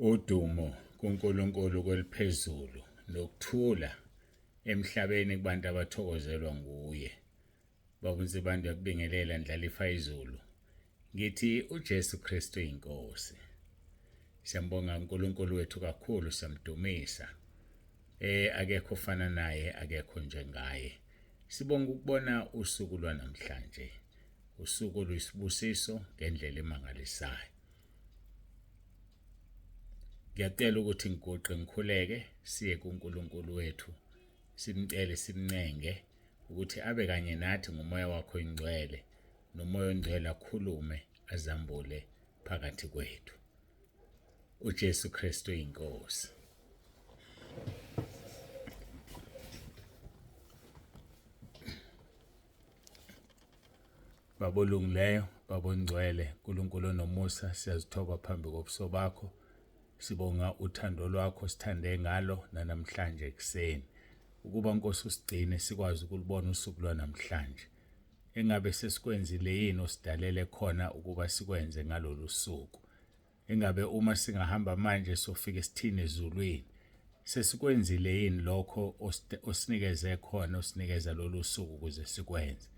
Udumo kuNkulunkulu kweliphezulu nokuthula emhlabeni kubantu abathokozelwa nguye. Baba uNsibande uyakubingelela ndlalifa izulu. Ngithi uJesu Kristu inkosi. Siyambonga uNkulunkulu wethu kakhulu siyamdumisa. Akekho ofana naye, akekho njengaye. Sibonga ukubona usuku lwanamhlanje. Usuku oluyisibusiso ngendlela emangalisayo. Ngiyacela ukuthi ngiguqe ngikhuleke siye kuNkulunkulu wethu simcele simncenge ukuthi abe kanye nathi ngomoya wakho oyingcwele nomoya ongcwele akhulume azambule phakathi kwethu. uJesu Kristu inkosi. Baba olungileyo, Baba ongcwele, uNkulunkulu onomusa, siyazithoba phambi kobuso bakho. Sibonga uthando lwakho sithande ngalo nanamhlanje ekuseni. Ukuba Nkosi usigcine sikwazi ukulubona usuku lwanamhlanje. Engabe sesikwenzile yini osidalele khona ukuba sikwenze ngalolu suku. Engabe uma singahamba manje sofike sithini ezulwini? Sesikwenzile yini lokho osinikeze khona, osinikeza lolu suku ukuze sikwenze?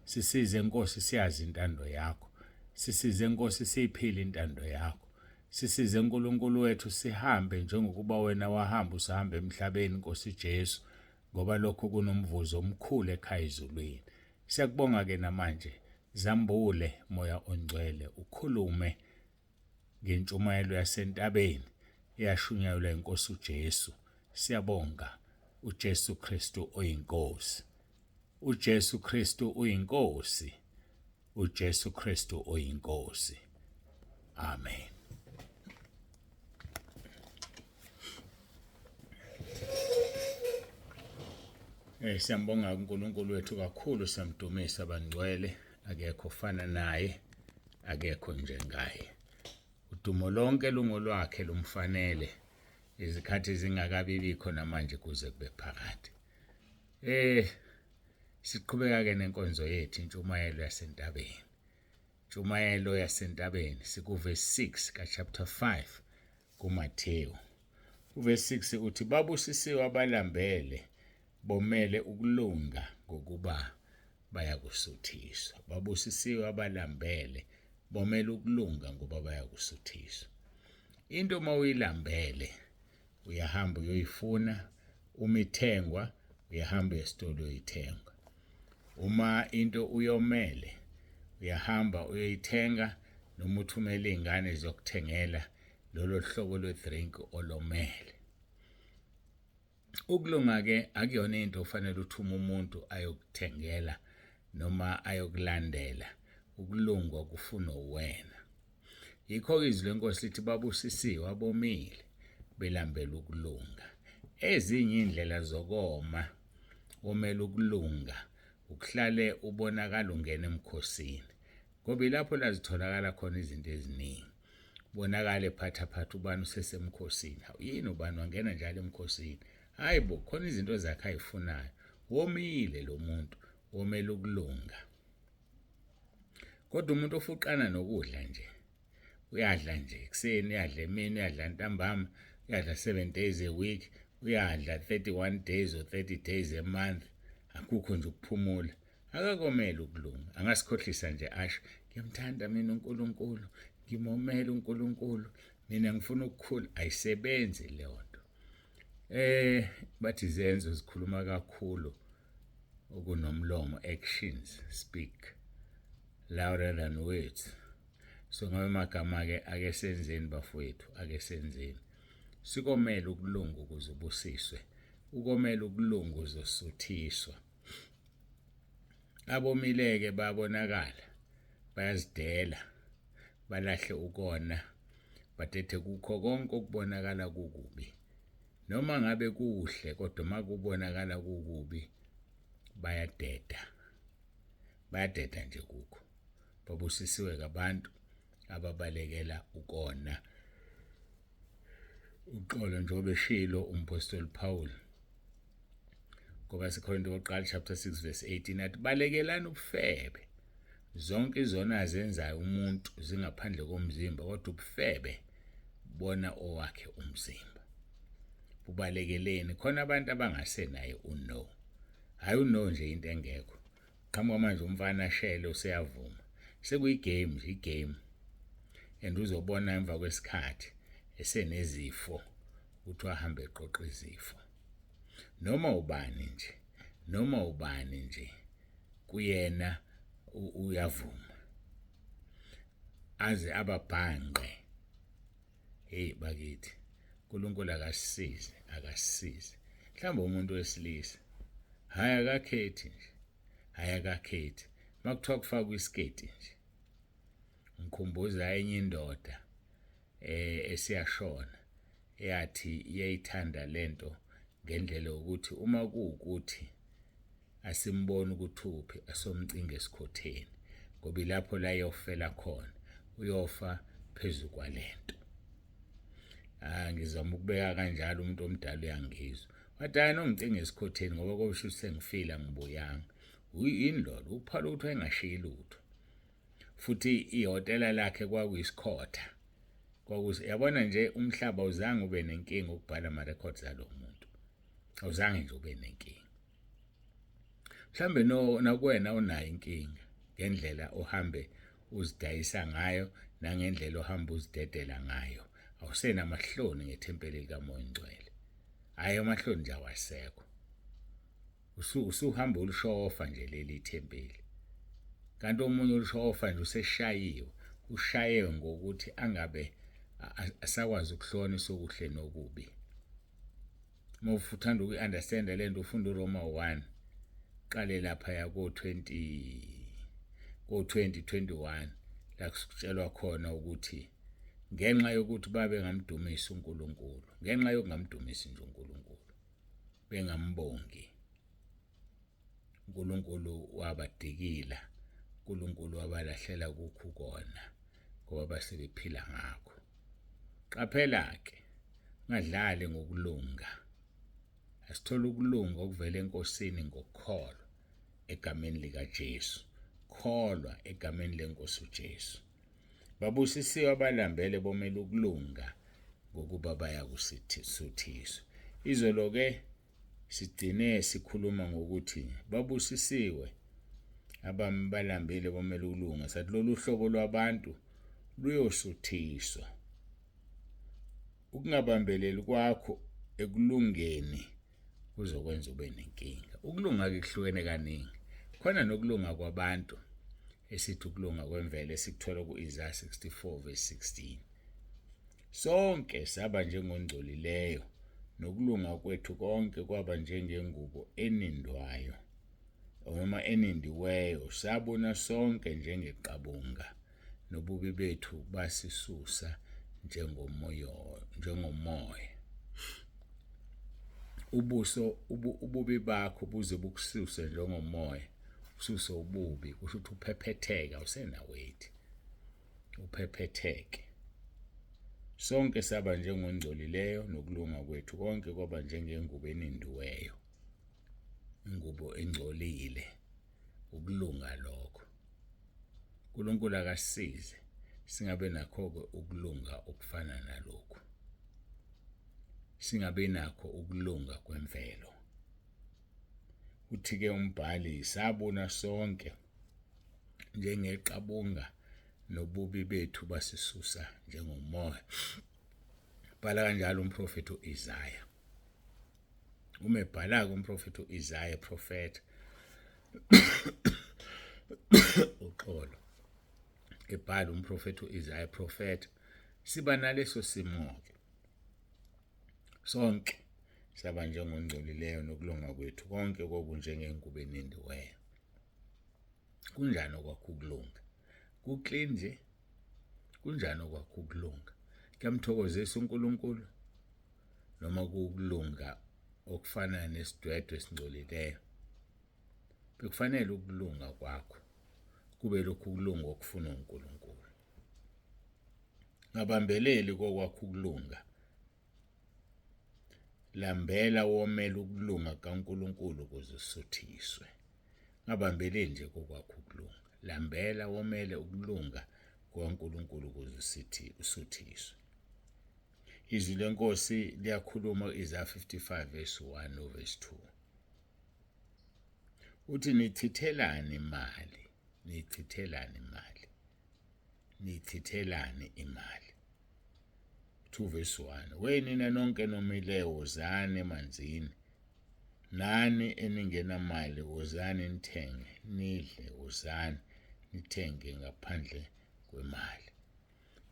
Sisize Nkosi siyazi intando yakho. Sisize Nkosi siyiphile intando yakho. Sisize uNkulunkulu wethu sihambe njengokuba wena wahamba usahamba emhlabeni Nkosi Jesu ngoba lokho kunomvuzo omkhulu ekhaya ezulwini. Siyakubonga ke namanje zambule moya ongcwele ukhulume ngentshumayelo yasentabeni eyashunyayelwa inkosi uJesu. Siyabonga uJesu Kristu oyinkosi. uJesu Kristu uyinkosi. uJesu Kristu oyinkosi. Amen. Siyambonga uNkulunkulu wethu kakhulu siyamdumisa bangcwele akekho ofana naye akekho njengaye. Udumo lonke lungolwakhe lumfanele izikhathi zingakabi bikho namanje kuze kube phakade. Siqhubeka ke nenkonzo yethu intshumayelo yasentabeni. Intshumayelo yasentabeni sikuverse 6 ka chapter 5 kuMathewu. Uverse 6 uthi babusisiwe abalambele bomele ukulunga ngokuba bayakusuthiswa. Babusisiwe abalambele bomele ukulunga ngoba bayakusuthiswa. Into uma uyilambele uyahamba uyoyifuna, uma ithengwa uyahamba esitolo uyoyithenga. Uma into uyomele uyahamba uyoyithenga noma uthumele iy'ngane ziyokuthengela lolo hlobo lwe-drink olomele. Ukulunga-ke akuyona into ofanele uthume umuntu ayokuthengela noma ayokulandela. Ukulungwa kufuna wena. Yikho-ke izwi lenkosi lithi babusisiwe abomile belambela ukulunga. Ezinye iy'ndlela zokoma womela ukulunga ukuhlale ubonakala ungena emkhosini ngoba ilapho la zitholakala khona izinto eziningi. Bonakale phathaphatha ubani usesemkhosini. Hawu yini ubani wangena njalo emkhosini? Hayi bo, khona izinto zakhe ayifunayo. Womile lo muntu, womela ukulunga. Kodwa umuntu ofuqana nokudla nje uyadla nje ekuseni uyadla emini uyadla ntambama uyadla 7 days a week uyadla 31 days or 30 days a month akukho nje ukuphumula akakomele ukulunga angasikhohlisa nje asho ngiyamthanda mina uNkulunkulu ngimomele uNkulunkulu mina ngifuna ukukhula ayisebenzi leyo nto bathi izenzo zikhuluma kakhulu okunomlomo actions speak louder than words so ngabe magama ke ake senzeni bafowethu ake senzeni sikomele ukulunga ukuze ubusiswe ukomela ukulunga uzosuthiswa abomileke babonakala bayazidela balahle ukona badethe kukho konke okubonakala kukubi Noma ngabe kuhle kodwa uma kubonakala kukubi bayadeda. Bayadeda nje kukho. Babusisiwe kabantu ababalekela ukona. Uxolo njengoba eshilo umpostoli Paul kwabaseKorinte wokuqala chapter 6 verse 18 athi balekelani ubufebe zonke izona azenzayo umuntu zingaphandle komzimba kodwa ubufebe Ubona owakhe umzimba. Ubalekeleni khona abantu abangasenaye uno. Hayi uno nje into engekho. Qhamuka manje umfana ashele useyavuma. Sekuyi-game nje i-game. And uzobona emva kwesikhathi esenezifo ukuthi wahambe eqoqa izifo. Noma ubani nje, noma ubani nje kuyena uyavuma. Aze ababhanqe. Hey bakithi, uNkulunkulu akasisize, akasisize. Mhlawumbe umuntu wesilisa hayi akakhethi nje, hayi akakhethi. Makuthiwa kufakwa isiketi nje. Ngikhumbuza enye indoda esiyashona eyathi iyayithanda lento ngendlela yokuthi uma kuwukuthi asimboni ukuthi uphi asomcinga esikhotheni ngoba ilapho la yofela khona uyofa phezu kwalento. Ah ngizama ukubeka kanjalo umuntu omdala uyangizwa. Wathi hayi nongicinga esikhotheni ngoba kosho ukuthi sengifile angibuyanga. Yini lolo uphala ukuthi wayengashiyi lutho. Futhi ihhotela lakhe kwakuyisikhotha. Kwakuze yabona nje umhlaba uzange ube nenkinga ukubhala ama records alo muntu. Awuzange nje ube nenkinga. Mhlambe no nakuwena unayo inkinga ngendlela ohambe uzidayisa ngayo nangendlela ohamba uzidedela ngayo. Awusenamahloni ngethempeli likaMoya oNgcwele. Hayi amahloni nje awasekho. Usuhamba ulishofa nje leli thempeli. Kanti omunye ulishofa nje useshayiwe, ushayewe ngokuthi angabe asakwazi ukuhlonisa okuhle nokubi. Uma uthanda ukuyi-understanda le nto ufunda uRoma 1 qale lapha ko-20 ko-20 21 la kusitshelwa khona ukuthi ngenxa yokuthi babe ngamdumisi uNkulunkulu, ngenxa yokungamdumisi nje uNkulunkulu, bengambongi, uNkulunkulu wabadikila, uNkulunkulu wabalahlela kukho kona ngoba basebephila ngakho. Qaphela ke, ungadlali ngokulunga. Asithola ukulunga okuvela eNkosini ngokukholwa egameni likaJesu. Kholwa egameni lenkosi uJesu. Babusisiwe abalambele bomele ukulunga ngokuba bayakusuthiswa. Izolo ke sigcine sikhuluma ngokuthi babusisiwe abalambile bomele ukulunga. Sathi lolu hlobo lwabantu luyosuthiswa. Ukungabambeleli kwakho ekulungeni kuzokwenza ube nenkinga. Ukulunga-ke kuhlukene kaningi. Khona nokulunga kwabantu esithi ukulunga kwemvelo esikuthola ku-Isaya 64 verse 16. Sonke saba njengongcolileyo nokulunga kwethu konke kwaba njengengubo enindwayo noma enindiweyo, sabona sonke njengeqabunga nobubi bethu basisusa njengomoya njengomoya. Ubuso ububi bakho buze bukususe njengomoya, ususe ububi, kusho ukuthi uphephetheke, awusenaweight, uphephetheke. Sonke saba njengongcolileyo nokulunga kwethu konke kwaba njengengubo enindiweyo, ingubo engcolile, ukulunga lokho. uNkulunkulu akasisize singabe nakho-ke ukulunga okufana nalokhu, singabe nakho ukulunga kwemvelo. Uthi-ke umbhali, sabona sonke njengeqabunga nobubi bethu basisusa njengomoya. Bhala kanjalo umprofethi uIsaya. Uma ebhala-ke umprofethi uIsaya eprofetha uxolo, ebhala umprofethi uIsaya eprofetha, siba naleso simo-ke sonke saba njengongcolileyo nokulunga kwethu konke kwakunjengengubo enindiweyo. Kunjani okwakho ukulunga? Ku-clean nje? Kunjani okwakho ukulunga? Kuyamthokozisa uNkulunkulu noma kuwukulunga okufana nesidwedwe esingcolileyo? Bekufanele ukulunga kwakho kube lokhu ukulunga okufunwa uNkulunkulu. Ngabambeleli kokwakho ukulunga. Lambela womela ukulunga kaNkulunkulu ukuze usuthiswe. Ngabambeleli nje kokwakho ukulunga. Lambela womele ukulunga kukaNkulunkulu ukuze usuthiswe. Izwi lenkosi liyakhuluma ku-Isaya 55 verse 1 no verse 2. Uthi nichithelani imali, nichithelani imali, nichithelani imali. 2 verse 1 Wenina nonke nomileyo wozani emanzini, nani eningenamali wozani nithenge nidle, wozani nithenge ngaphandle kwemali.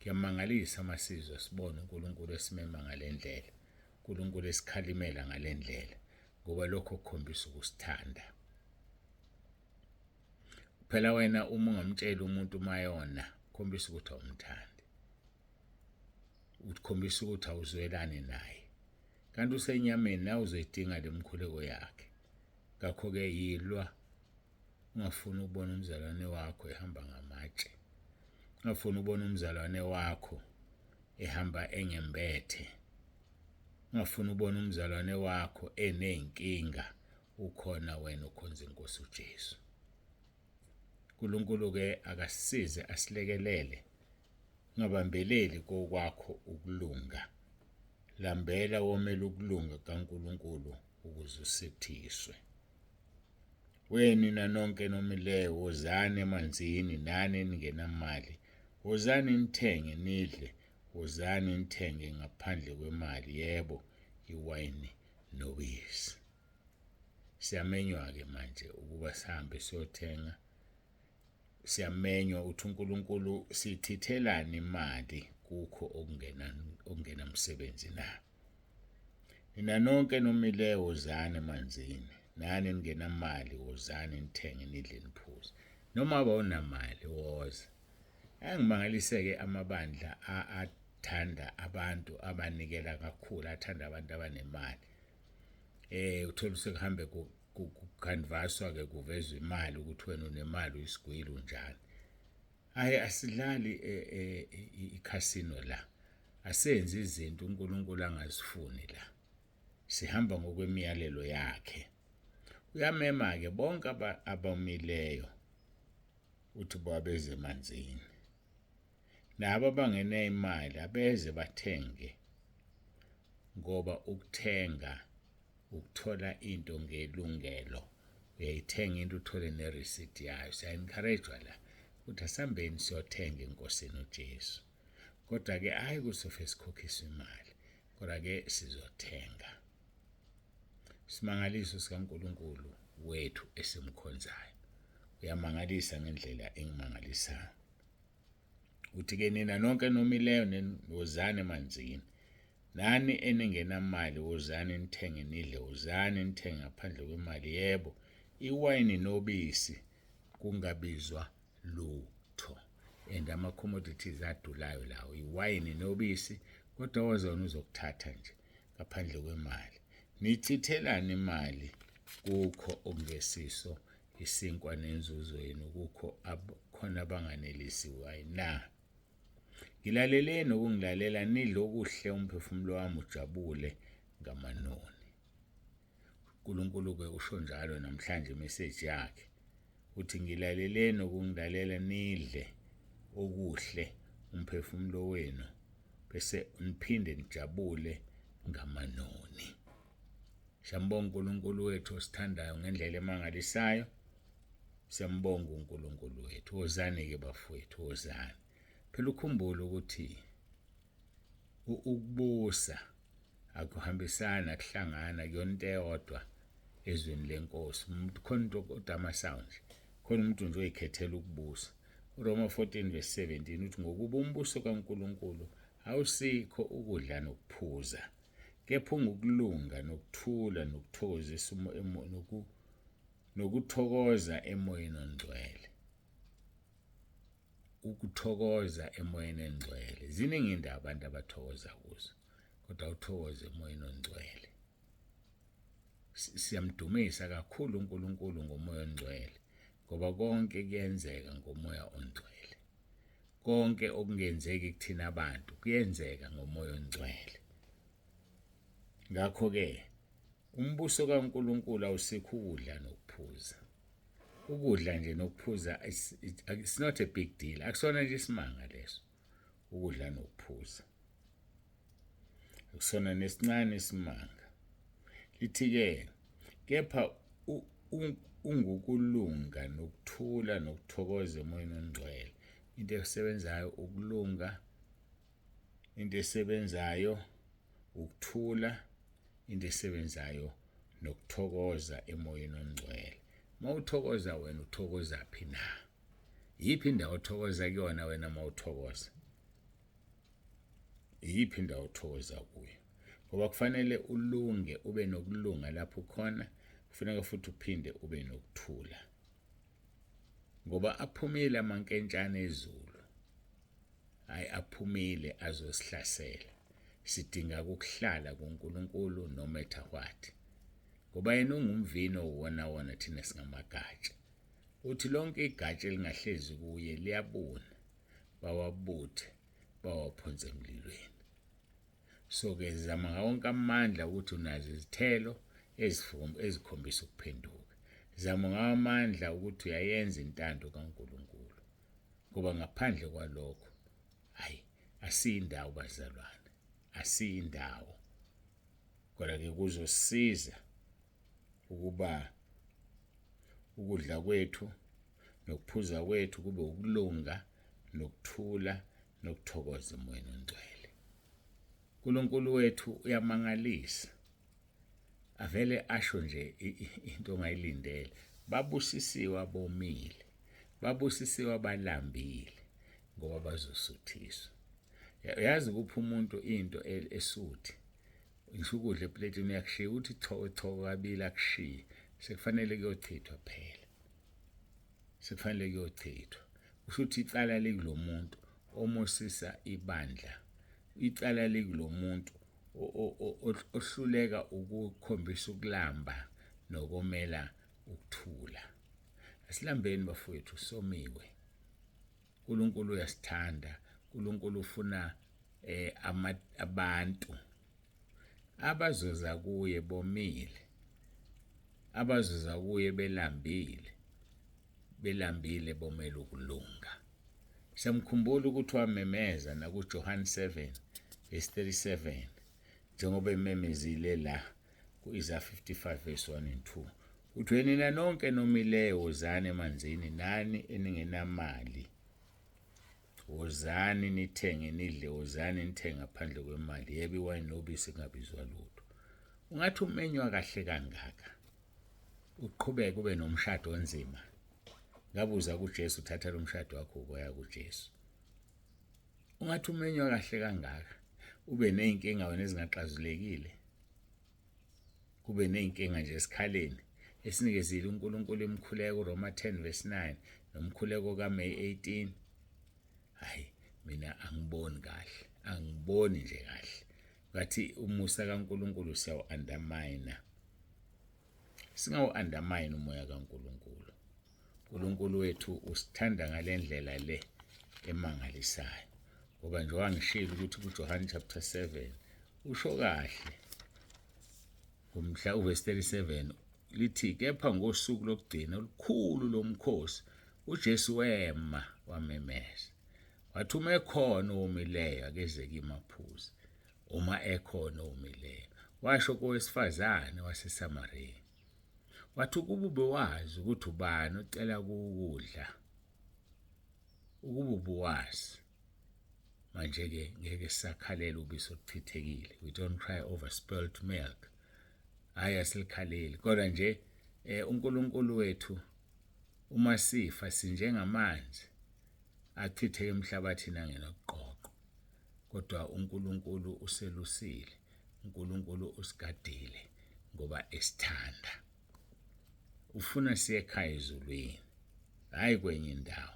Kuyamangalisa masizwe sibone uNkulunkulu esimema ngalendlela, uNkulunkulu esikhalimela ngalendlela, ngoba lokho kukhombisa ukusithanda. Phela wena uma ungamtsheli umuntu mayona, ukhombisa ukuthi awumthandi, ukhombisa ukuthi awuzwelani naye, kanti usenyameni nawe uzoyidinga le mkhuleko yakhe. Ngakho-ke yilwa ungafuni ukubona umzalwane wakho ehamba ngamatshe, ungafuni ukubona umzalwane wakho ehamba engembethe, ungafuni ukubona umzalwane wakho eney'nkinga, ukhona wena ukhonza inkosi uJesu. uNkulunkulu-ke akasisize asilekelele, ungabambeleli kokwakho ukulunga, lambela womela ukulunga kukaNkulunkulu ukuze usithiswe. Wenina nonke nomileyo wozani emanzini, nani eningenamali wozani nithenge nidle, wozani nithenge ngaphandle kwemali, yebo, iwayini nobisi. Siyamenywa-ke manje ukuba sihambe siyothenga. Siyamenywa uthi uNkulunkulu sichithelani imali kukho okungenamsebenzi na? Nina nonke nomileyo wozani emanzini, nani ningenamali wozani nithenge nidle niphuze. Noma awunamali woza. Ayangimangaliseke amabandla athanda abantu abanikela kakhulu, athanda abantu abanemali. Uthola sekuhambe kukhanvaswa ke kuvezwa imali ukuthi wena unemali uyisigwili unjani. Hayi, asidlali ikhasino la, asenzi izinto uNkulunkulu angazifuni la, sihamba ngokwemiyalelo yakhe. Uyamema ke bonke abamileyo uthi babeze emanzini, nabo abangena imali abeze bathenge, ngoba ukuthenga ukuthola into ngelungelo, uyayithenga into uthole nereceipt yayo. Siya-encourage-wa la ukuthi asihambeni siyothenga enkosini uJesu, kodwa-ke hhayi kusofe sikhokhiswe imali, kodwa-ke sizothenga. Simangaliso sikaNkulunkulu wethu esimkhonzayo, uyamangalisa ngendlela engimangalisayo. Uthi-ke nina nonke nomileyo wozani emanzini, nani eningenamali wozani nithenge nidle, wozani nithenge ngaphandle kwemali, yebo, iwayini nobisi kungabizwa lutho. And ama-commodities adulayo lawo, iwayini nobisi, kodwa wozona uzokuthatha nje ngaphandle kwemali. Nichithelani imali kukho okungesiso isinkwa nenzuzo yenu kukho khona abanganelisiwayo na? Ngilaleleni ukungilalela, nidle okuhle, umphefumulo wami ujabule ngamanoni. uNkulunkulu-ke usho njalo namhlanje imeseji yakhe, uthi ngilaleleni ukungilalela, nidle okuhle umphefumulo wenu, bese niphinde nijabule ngamanoni. Siyambonga uNkulunkulu wethu osithandayo ngendlela emangalisayo. Siyambonga uNkulunkulu wethu. Wozani-ke bafowethu, wozani. Phela ukhumbule ukuthi ukubusa akuhambisani, akuhlangana, kuyona into eyodwa ezweni lenkosi. Umuntu khona into odamasayo nje, khona umuntu nje oyikhethela ukubusa. uRoma 14 verse 17 uthi ngokuba umbuso kaNkulunkulu awusikho ukudla nokuphuza, kepha ungukulunga nokuthula nokuthokozisa nokuthokoza emoyeni ongcwele. Ukuthokoza emoyeni ongcwele. Ziningi indawo abantu abathokoza kuzo, kodwa uthokoze emoyeni ongcwele. Siyamdumisa kakhulu uNkulunkulu ngomoya ongcwele, ngoba konke kuyenzeka ngomoya ongcwele. Konke okungenzeki kuthina abantu kuyenzeka ngomoya ongcwele. Ngakho-ke umbuso kaNkulunkulu awusikho ukudla nokuphuza. Ukudla nje nokuphuza it's not a big deal, akusona nje isimanga leso, ukudla nokuphuza. Akusona nesincane isimanga. Lithi-ke, kepha ungukulunga nokuthula nokuthokoza emoyeni ongcwele. Into esebenzayo ukulunga, into esebenzayo ukuthula, into esebenzayo nokuthokoza emoyeni ongcwele. Mawuthokoza wena uthokoza phi na? Yiphi indawo othokoza kuyona wena mawuthokoza? Iyiphi indawo othokoza kuyo? Ngoba kufanele ulunge, ube nokulunga lapho khona, kufuneka futhi uphinde ube nokuthula. Ngoba aphumile amankentshane ezulu, hayi aphumile azosihlasela. Sidinga ukuhlala kuNkulunkulu no matter what. Ngoba yena ungumvini owona wona, thina singamagatsha. Uthi lonke igatsha elingahlezi kuye liyabuna, bawabuthe bawaphonse emlilweni. So-ke zama ngawonke amandla ukuthi unazo izithelo ezikhombisa ukuphenduka. Zama ngawo amandla ukuthi uyayenza intando kaNkulunkulu, ngoba ngaphandle kwalokho hayi asiyindawo bazalwane, asiyindawo. Kodwa-ke kuzosiza ukuba ukudla kwethu nokuphuza kwethu kube ukulunga nokuthula nokuthokoza emoyeni ongcwele. uNkulunkulu wethu uyamangalisa, avele asho nje into ongayilindele. Babusisiwe abomile, babusisiwe abalambile, ngoba bazosuthiswa. Uyazi kuphi umuntu into esuthi ngisho ukudla epletini uyakushiya, uthi cho cho kabili akushiye, sekufanele kuyochithwa phela, sekufanele kuyochithwa. Kusho ukuthi icala likulomuntu omosisa ibandla, icala likulomuntu ohluleka ukukhombisa ukulamba nokomela ukuthula. Asilambeni bafowethu, somiwe. uNkulunkulu uyasithanda, uNkulunkulu ufuna abantu abazoza kuye bomile, abazoza kuye belambile, belambile bomela ukulunga. Siyamkhumbula ukuthi wamemeza nakuJohn 7 verse 37, njengoba ememezile la ku-Isaiah 55 verse 1 and 2. Uthi nina nonke nomileyo wozani emanzini, nani eningenamali wozani nithenge nidle, wozani nithenge ngaphandle kwemali, yebo iwayini nobisi kungabizwa lutho. Ungathi umenywa kahle kangaka uqhubeke ube nomshado onzima. Ngabuza kuJesu, uthatha lo mshado wakho ukoya kuJesu. Ungathi umenywa kahle kangaka ube nezinkinga wena ezingaxazulekile, kube nezinkinga nje esikhaleni esinikezile uNkulunkulu imkhuleko uRoma 10 verse 9 nomkhuleko kaMay 18. Hayi mina angiboni kahle, angiboni nje kahle. Ngathi umusa kaNkulunkulu siyawu-undermine, singawu-undermine umoya kaNkulunkulu. uNkulunkulu wethu usithanda ngalendlela le emangalisayo, ngoba nje wangishilo ukuthi kuJohn chapter 7 usho kahle ngomhla uverse 37 lithi, kepha ngosuku lokugcina olukhulu lomkhosi uJesu wema wamemeza wathi, uma ekhona owomileyo akeze kimi aphuze, uma ekhona owomileyo. Washo kowesifazane waseSamariya wathi, ukuba ubewazi ukuthi ubani ocela ukudla, ukuba ubuwazi manje-ke ngeke sisakhalela ubisi oluchithekile. We don't cry over spilt milk. Hhayi asilikhaleli, kodwa nje uNkulunkulu wethu uma sifa sinjengamanzi achitheke emhlabathini angenakuqoqwa, kodwa uNkulunkulu uselusile, uNkulunkulu usigadile ngoba esithanda. Ufuna siye ekhaya ezulwini, hhayi kwenye indawo.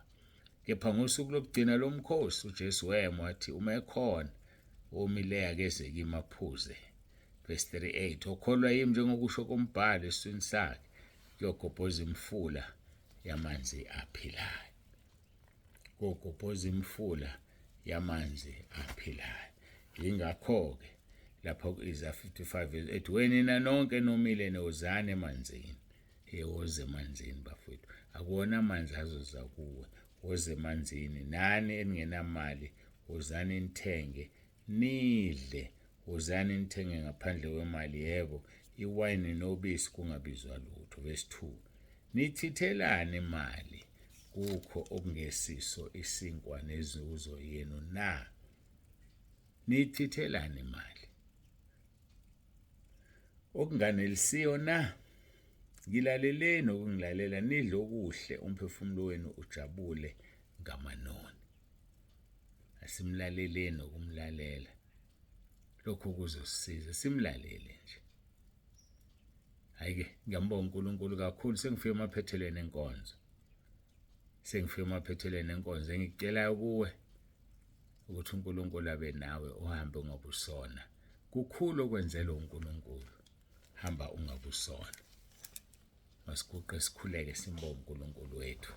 Kepha ngosuku lokugcina lomkhosi uJesu wema wathi, uma ekhona omileyo akeze kimi aphuze. Verse 38, okholwa yimi njengokusho kombhalo esiswini sakhe kuyogobhoza imifula yamanzi aphilayo, kuyogobhoza imifula yamanzi aphilayo. Yingakho-ke lapha ku-Isaiah 55 ethi, wenina nonke nomile nozani emanzini. Woze emanzini bafowethu, akuwona amanzi azoza kuwe, woze emanzini. Nani eningenamali wozani nithenge nidle. Wozani nithenge ngaphandle kwemali, yebo, iwayini nobisi kungabizwa lutho. Verse 2. Nichithelani imali kukho okungesiso isinkwa nezuzo yenu na? Nichithelani imali okunganelisiyo na? Ngilaleleni ukungilalela, nidle okuhle, umphefumulo wenu ujabule ngamanoni. Asimlaleleni ukumlalela, lokho kuzosisiza, simlalele nje. Hhayi-ke, ngiyambonga uNkulunkulu kakhulu, sengifike emaphethelweni enkonzo. Sengifike emaphethelweni enkonzo. Engikucelayo kuwe ukuthi uNkulunkulu abe nawe, uhambe ungabusona. Kukhulu okwenzelwa uNkulunkulu, hamba ungabusona. Masiguqe sikhuleke simbonge uNkulunkulu wethu.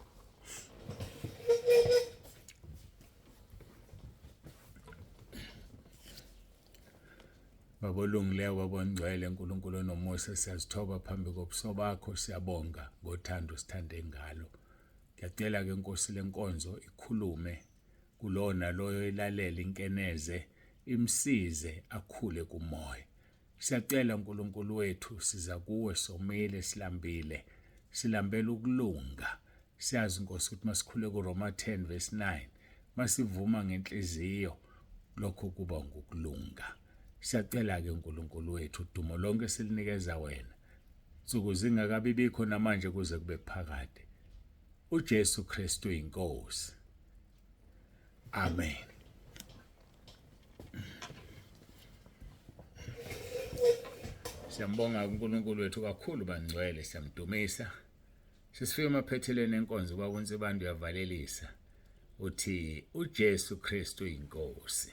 Baba olungileyo, Baba ongcwele, uNkulunkulu onomusa, siyazithoba phambi kobuso bakho, siyabonga ngothando osithande ngalo. Ngiyacela ke Nkosi lenkonzo ikhulume kulowo naloyo ilalele inkeneze imsize akhule kumoya. Siyacela Nkulunkulu wethu siza kuwe somile silambile silambela ukulunga. Siyazi Nkosi ukuthi masikhule kuRoma 10 verse 9 masivuma ngenhliziyo lokho kuba ngukulunga. Siyacela ke uNkulunkulu wethu udumo lonke silinikeza wena. Nsuku zingakabibikho namanje kuze kube phakade. UJesu Kristu inkosi. Amen. Siyambonga uNkulunkulu wethu kakhulu bangcwele, siyamdumisa. Sesifika emaphethelweni enkonzo, ubaba uNsibande uyavalelisa. Uthi uJesu Kristu inkosi.